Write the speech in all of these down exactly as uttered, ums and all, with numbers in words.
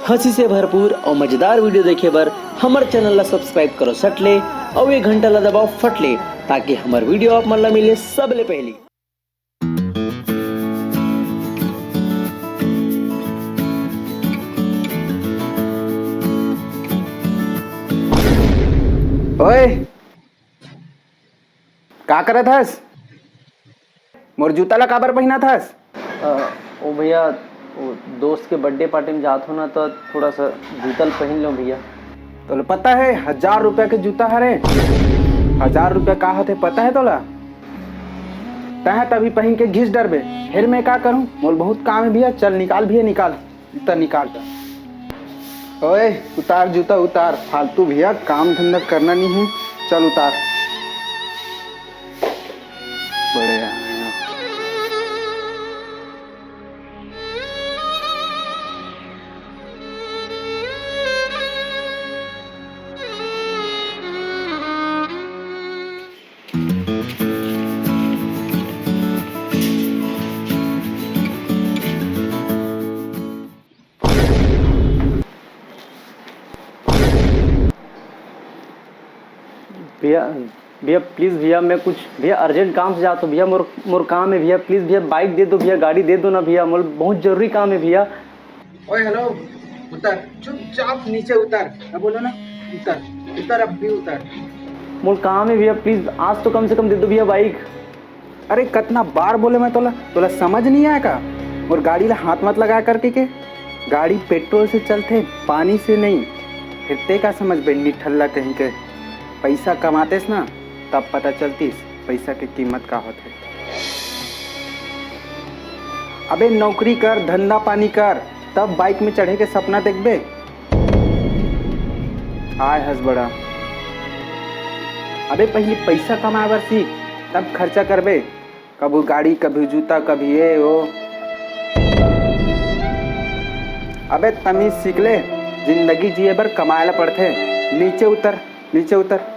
हंसी से भरपूर और मजेदार video देखे बर हमर channel ला subscribe करो सट ले और ये घंटा ला दबाओ फट ले, ताकि हमर video आप मन ला मिले सबले पहली। ओए, का करत हस? मोर जूता ला काबर पहिनत हस? अ, ओ भैया, वो दोस्त के birthday party में जात हो ना, तो थोड़ा सा जूता ल पहन लो भैया। तोला पता है, हजार रुपया के जूता हरे? हजार रुपया का होथे, पता है तोला? तैं तभी पहन के घिस डरबे, फिर मैं का करूं? मोल बहुत काम है भैया, चल निकाल भैया, निकाल। जूता निकाल। ओए, उतार जूता, उतार। फालतू भैया, काम धंधा करना नहीं है। चल उतार। बड़े आए हैं। भैया, भैया, please भैया, मैं कुछ, भैया, urgent काम से जात हूँ भैया, मोर मोर काम है भैया, please भैया, bike दे दो भैया, गाड़ी दे दो ना भैया, मोर बहुत जरूरी काम है भैया। ओए, hello, उतर, चुपचाप नीचे उतर। मैं बोलो ना, उतर, उतर, अब भी उतर। मोर काम है भैया, please आज तो कम से कम दे दो भैया bike। अरे, कतना बार बोले मैं तोला, तोला समझ नहीं आय का? मोर गाड़ी ला हाथ मत लगाया कर कहिके। गाड़ी पेट्रोल से चलथे, पानी से नहीं। फिर ते का समझबे, निठल्ला कहीं के। पैसा कमातेस ना, तब पता चलतीस पैसा के कीमत का होथे। अबे, नौकरी कर, धंधा पानी कर, तब bike में चढ़े के सपना देखबे। आय हस बड़ा। अबे, पहली पैसा कमाए बर सीख, तब खर्चा करबे। कभू गाड़ी, कभी जूता, कभी ये वो। अबे, तमीज सीख ले, जिंदगी जिए बर कमाए ला पड़थे। नीचे उतर, नीचे उतर।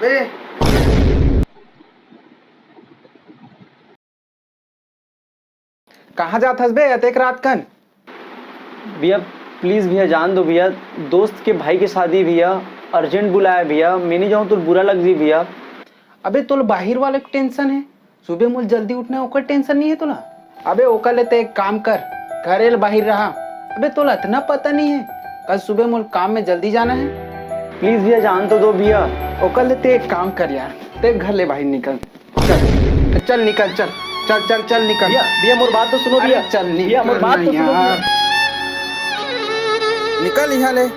बे। कहाँ जात हस बे अतेक रात कन? भैया, please भैया, जान दो भैया, दोस्त के भाई के शादी भैया, urgent बुलाया भैया, मैं नहीं जाऊँ तो बुरा लग जी भैया। अबे, तोला बाहिर वाले के tension है, सुबह मोला जल्दी उठना है, ओकर tension नहीं है तोला? अबे, ओकर ले ते एक काम कर, घरे ले बाहिर रहा। अबे, तोला इतना पता नहीं है, कल सुबह मोला काम में जल्दी जाना है। Please भैया, जान तो दो भैया। ओकर ले ते एक काम कर यार, ते घर ले बाहिर निकल, चल, चल निकल, चल, चल, चल, चल निकल। भैया, भैया, मोर बात तो सुनो अरे भैया। चल निकल भैया, मोर बात ना तो सुनो भैया। यार। निकल यहाँ ले।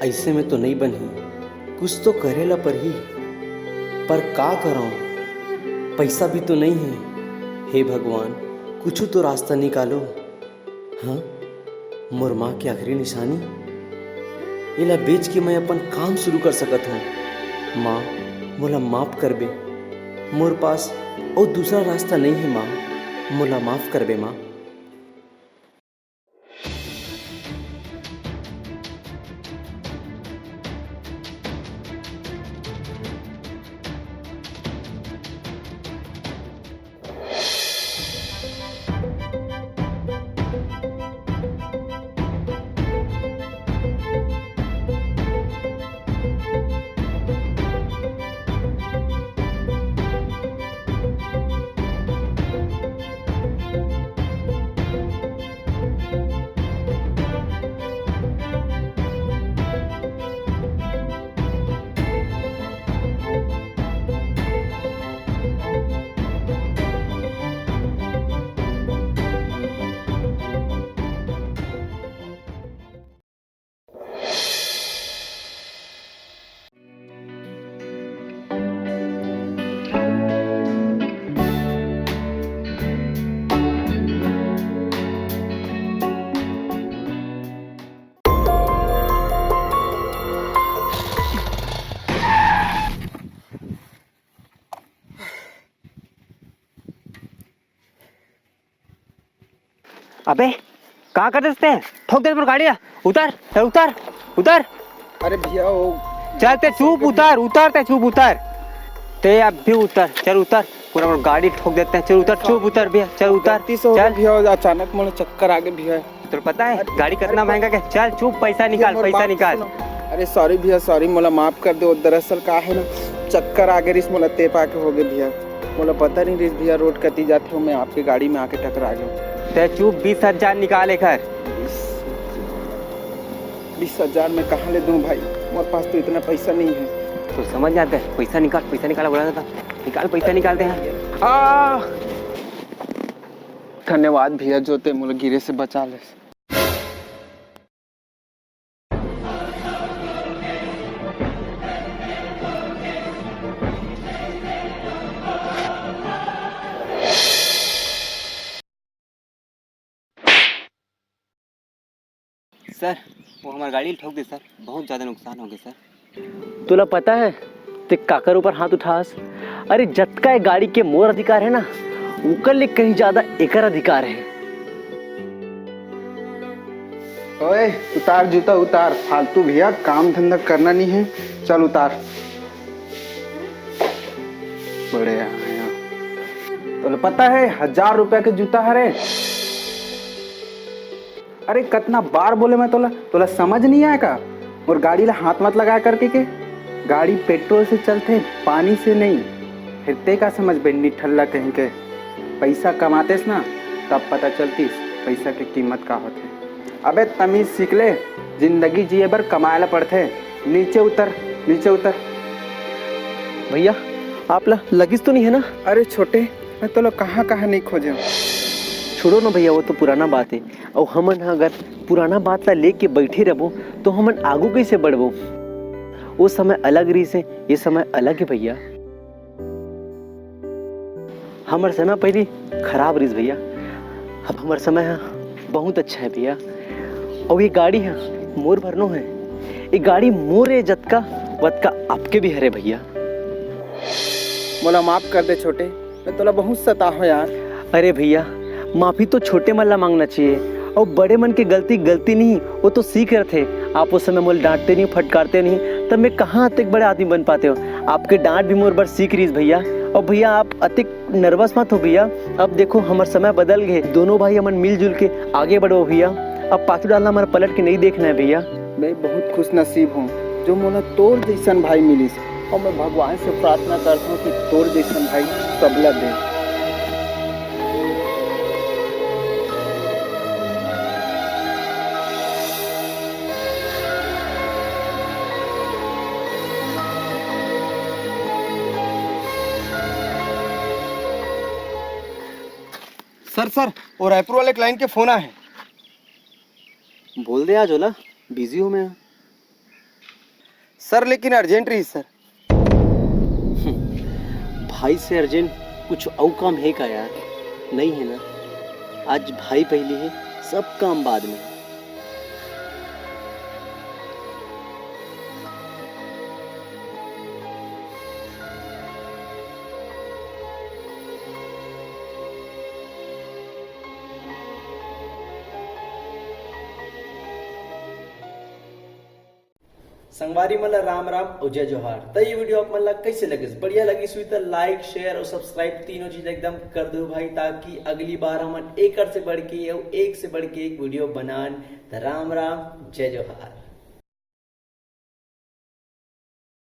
अइसे में तो नइ बनही, कुछ तो करे ला परही, पर का करंव, पइसा भी तो नइ हे। हे भगवान, कुछु तो रास्ता निकालो। हाँ, मोर माँ के आखिरी निशानी, एला बेच के मैं अपन काम शुरू कर सकत हंव। माँ, मोला माफ करबे, मोर पास अउ दूसरा रास्ता नइ हे माँ, मोला माफ करबे माँ। बे, का कर देते हैं? ठोक दे मोर गाड़ी ला। उतर, ए, उतर, उतर। अरे भैया, वो चल ते चुप, उतर, उतर ते चुप, उतर। ते अब भी उतर, चल उतर। पूरा मोर गाड़ी ठोक देते हैं। चल उतर, चुप, उतर भैया, चल उतर, गलती से हो गया चल। भैया, अचानक मोला चक्कर आ गए भैया। तोर पता है अरे, गाड़ी कितना अरे, महंगा के? चल चुप, पैसा ये निकाल, मोर पैसा बात निकाल। सुनो। अरे सॉरी भैया, सॉरी, मोला माफ कर दो। दरअसल का है ना, चक्कर आ गए रिस, मोला तेपा के हो गए भैया। मोला पता नहीं रिस भैया, रोड कती जाते हो, मैं आपके गाड़ी में आके टकरा गया। ते चुप, बीस हजार निकाल एकर। बीस हजार मैं कहाँ ले दूँ भाई, मोर पास तो इतना पैसा नहीं है। तो समझ जाते हैं, पैसा निकाल, पैसा निकाल, बोला था, निकाल, पैसा निकालते हैं। आ, धन्यवाद भैया, जो ते मोला गिरे से बचा ले। सर, वो हमार गाड़ी ठोक दे सर, बहुत ज़्यादा नुकसान हो गया सर। तोला पता है, ते काकर ऊपर हाथ उठास? अरे, जतका ए गाड़ी के मोर अधिकार है ना, ओकर ले कहीं ज्यादा एकर अधिकार है। ओए, उतार जूता, उतार। फालतू भैया, काम धंधा करना नहीं है। चल, उतार। बड़े आया। तोला पता है, हजार रुपया के जूता हरे। अरे, कतना बार बोले मैं तोला, तोला समझ नहीं आए का? मोर गाड़ी ला हाथ मत लगाया करके के। गाड़ी पेट्रोल से चलथे, पानी से नहीं। फिर ते का समझ बे, निठल्ला कहीं के। पैसा कमातेस ना, तब पता चलतीस पैसा के कीमत का होथे। अबे तमीज सीख ले, जिंदगी जिए बर कमाए ला पड़थे। नीचे उतर, नीचे उतर। भैया, आप ला लगिस तो नहीं है ना? अरे छोटे, मैं तोला कहाँ कहाँ नहीं खोजे। छोड़ो ना भैया, वो तो पुराना बात है। अउ हमन ह अगर पुराना बात ला लेके बैठे रहबो, तो हमन आगू कैसे बढ़बो? वो समय अलग रहिस हे, ये समय अलग है भैया। हमर समय पहली खराब रहिस भैया, अब हमर समय ह बहुत अच्छा है भैया। अउ ये गाड़ी ह मोर भरनो है, ये गाड़ी मोर ए जतका वतका आपके भी हरे भैया। मोला माफ कर दे छोटे, मैं तोला बहुत सताहो यार। अरे भैया, माफी तो छोटे मन ला मांगना चाहिए, अउ बड़े मन के गलती गलती नहीं, वो तो सीख रथे। आप उस समय मोला डांटते नहीं, फटकारते नहीं, तब मैं कहाँ अतेक बड़े आदमी बन पाते हो। आपके डांट भी मोर बर सीख रहिस भैया। अउ भैया, आप अतेक नर्वस मत हो भैया। अब देखो, हमर समय बदल गए, दोनों भाई हमन मिलजुल के आगे बढ़ो भैया। अब पाछू डालना हमारा पलट के नहीं देखना है भैया। मैं बहुत खुश नसीब हूँ जो मोला तोर जैसन भाई मिलिस, और मैं भगवान से प्रार्थना करता हूँ कि तोर जैसन भाई सबला दे। सर सर, वो रायपुर वाले क्लाइंट के फोन आए हैं। बोल दे आज ओला, बिजी हूँ मैं। सर लेकिन अर्जेंट रही सर। भाई से अर्जेंट कुछ अउ काम है का यार? नहीं है ना। आज भाई पहली है, सब काम बाद में। संगवारी मन ला राम राम अउ जय जोहार। त ये वीडियो आप मन ला कैसे लगिस? बढ़िया लगिस हुई त लाइक, शेयर अउ सब्सक्राइब तीनों चीज एकदम कर दो भाई, ताकि अगली बार हमन एकर से बढ़ के अउ एक से बढ़ के एक वीडियो बनान। त राम राम, जय जोहार।